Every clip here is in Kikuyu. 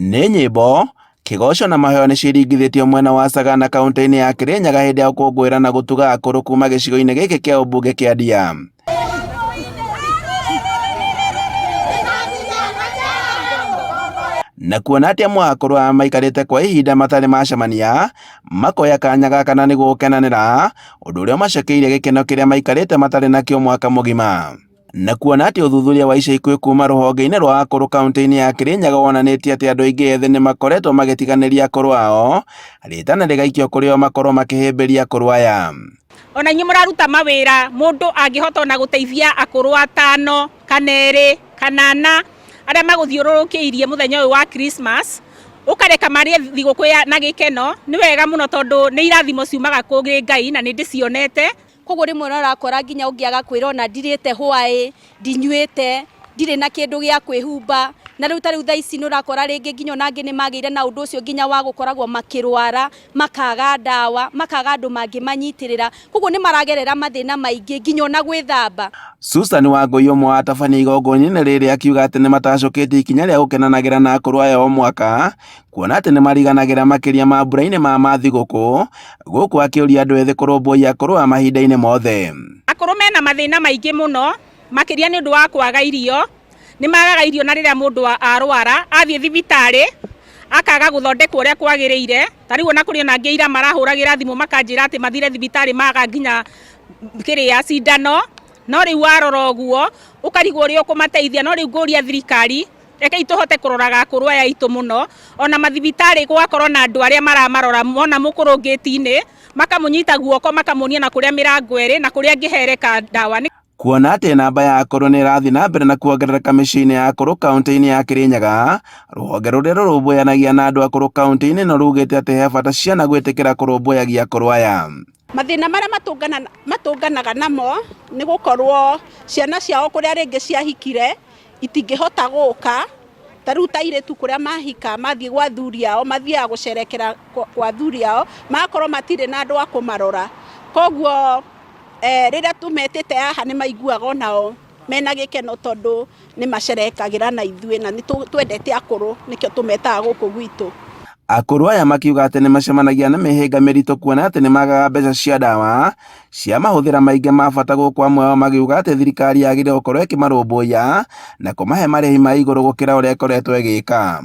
Nĩ nyĩmbo, kĩgoco na mahoya nĩ ciringithĩtio mwena wa Sagana kaunti-inĩ ya Kĩrĩnyaga hĩndĩ ya gũkũngũĩra na gũtuga akũrũ kuma gĩcigo-inĩ gĩkĩ kĩa ũmbunge kĩa Ndia. Na kuona atĩ amwe a akũrũ aya maikarĩte kwa ihinda matarĩ macemania, makoya kanya gaka na nĩguo gũkenanĩra, ũndũ ũrĩa ũmacokeire gĩkeno kĩrĩa maikarĩte matarĩ nakĩo mwaka mũgima. Na kuona atĩ ũthuthuria wa ica ikuhĩ kuma rũhonge-inĩ rwa akũrũ kaunti-inĩ ya Kirinyaga wonanĩtie atĩ andũ aingĩ ethĩ nĩ makoretwo magĩtiganĩria akũrũ ao, rĩtana rĩgaikio kũrĩ o makorwo makĩhĩmbĩria akũrũ aya. Ona inyuĩ mũraruta mawĩra, mũndũ angĩhota ona gũteithia akũrũ atano kana erĩ kana ana arĩa magũthiũrũrũkĩirie mũthenya ũyũ wa Christmas, ũkareka marĩe thigũkũ na gĩkeno, nĩ wega mũno tondũ nĩ irathimo ciumaga kũrĩ Ngai na nĩ ndĩcionete. Koguo rĩmwe nĩ ũrakora nginya ũngĩ agakwĩra ona ndirĩte hwaĩ, ndinyuĩte, ndirĩ na kĩndũ gĩa kwĩhumba. Na rĩu ta rĩu thaa ici nĩ ũrakora rĩngĩ nginya ona angĩ nĩ magĩire na ũndũ ũcio nginya wa gũkoragwo makĩrwara, makaga ndawa, makaga andũ mangĩmanyitĩrĩra. Koguo nĩ maragerera mathĩna maingĩ nginya ona gwĩthamba. Susan Wangũi ũmwe wa atabania igongona-inĩ rĩrĩ akiuga atĩ nĩ matacũkĩtie ikinya rĩa gũkenanagĩra na akũrũ aya o mwaka kuona atĩ nĩ mariganagĩra makĩria mambura-inĩ ma mathigũkũ, gũkũ akĩũria andũ ethĩ kũrũmbũiya akũrũ aya mahinda-inĩ mothe. Akũrũ mena mathĩna maingĩ mũno, makĩria nĩ ũndũ wa kwaga irio, nĩ magaga irio na rĩrĩa mũndũ arwara, athiĩ thibitarĩ, akaga gũthondekwo ũrĩa kwagĩrĩire, ta rĩu ona kũrĩ ona angĩ ira marahũragĩra thimũ makanjĩra atĩ mathire thibitarĩ maga nginya kĩrĩa cindano, no rĩu warora ũguo, ũkarigwo ũrĩa ũkũmateithia, no rĩu ngũria thirikari, Rekei tũhote kũroraga akũrũ aya aitũ mũno, ona mathibitarĩ gũgakorwo na andũ arĩa maramarora mona mũkũrũ ngĩti-inĩ, makamũnyita guoko makamuonia na kũrĩa mĩrango ĩrĩ na kũrĩa angĩhereka ndawa. Kuona atĩ namba ya akũrũ nĩ ĩrathiĩ na mbere na kuongerereka mĩciĩ-inĩ ya akũrũ kaunti-inĩ ya Kirinyaga, rũhonge rũrĩa rũrũmbũyanagia na andũ akũrũ kaunti-inĩ ĩno rugĩte atĩ he bata ciana gwĩtĩkĩra kũrũmbũyagia akũrũ aya. Mathĩna marĩa matũnganaga namo nĩ gũkorwo ciana ciao kũrĩa rĩngĩ ciahikire itingĩhota gũka, ta rĩu ta airĩtu kũrĩa mahika mathiĩ gwa athuri ao, mathiaga gũcerekera kwa athuri ao, magakorwo matirĩ na andũ a kũmarora. Koguo rĩrĩa tũmetĩte haha nĩ maiguaga onao mena gĩkeno tondũ nĩ macerekagĩra na ithuĩ na nĩ twendete akũrũ nĩkĩo tũmetaga gũkũ gwitũ. Akũrũ aya makiuga atĩ nĩ macemanagia na mĩhĩnga mĩritũ kuona atĩ nĩ magaga mbeca cia ndawa cia mahũthĩra maingĩ ma bata gũkũ amwe ao magiuga atĩ thirikari yagĩrĩirwo gũkorwo ĩkĩmarũmbũiya na kũmahe marĩhi ma igũrũ gũkĩra ũrĩa ĩkoretwo ĩgĩka.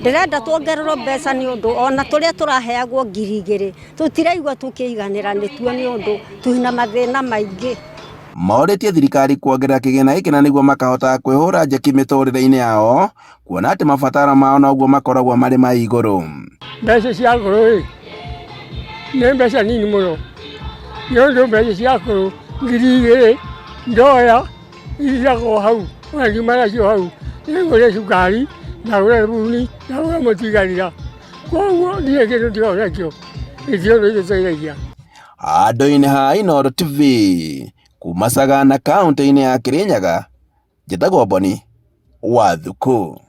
Ndĩrenda tuongererwo mbeca nĩ ũndũ ona tũrĩa tũraheagwo 2000 tũtiraigua tũkĩiganĩra nĩtuo nĩ ũndũ twĩna mathĩna maingĩ. Morĩtie thirikari kuongerera kĩgĩna gĩkĩ na nĩguo makahota kwĩhũra njeki mĩtũrĩre-inĩ yao kuona atĩ mabataro mao noguo makoragwo marĩ ma igũrũ. Mbeca cia akũrũ ĩ, nĩ mbeca nini mũno, nĩ ũndũ mbeca cia akũrũ 2000 ndoya ithiragwo hau, ona ngiuma nacio hau nĩngũre cukari, ndagũra thabuni, ndagũra mũtu igathira. Koguo ndirĩ kĩndũ ndigagwo nakĩo, gĩtirĩ ũndũ gĩtũteithagia. Handũ-inĩ ha Inooro TV, kuma Sagana kaunti-inĩ ya Kirinyaga, njĩtagwo Boni wa Thuku.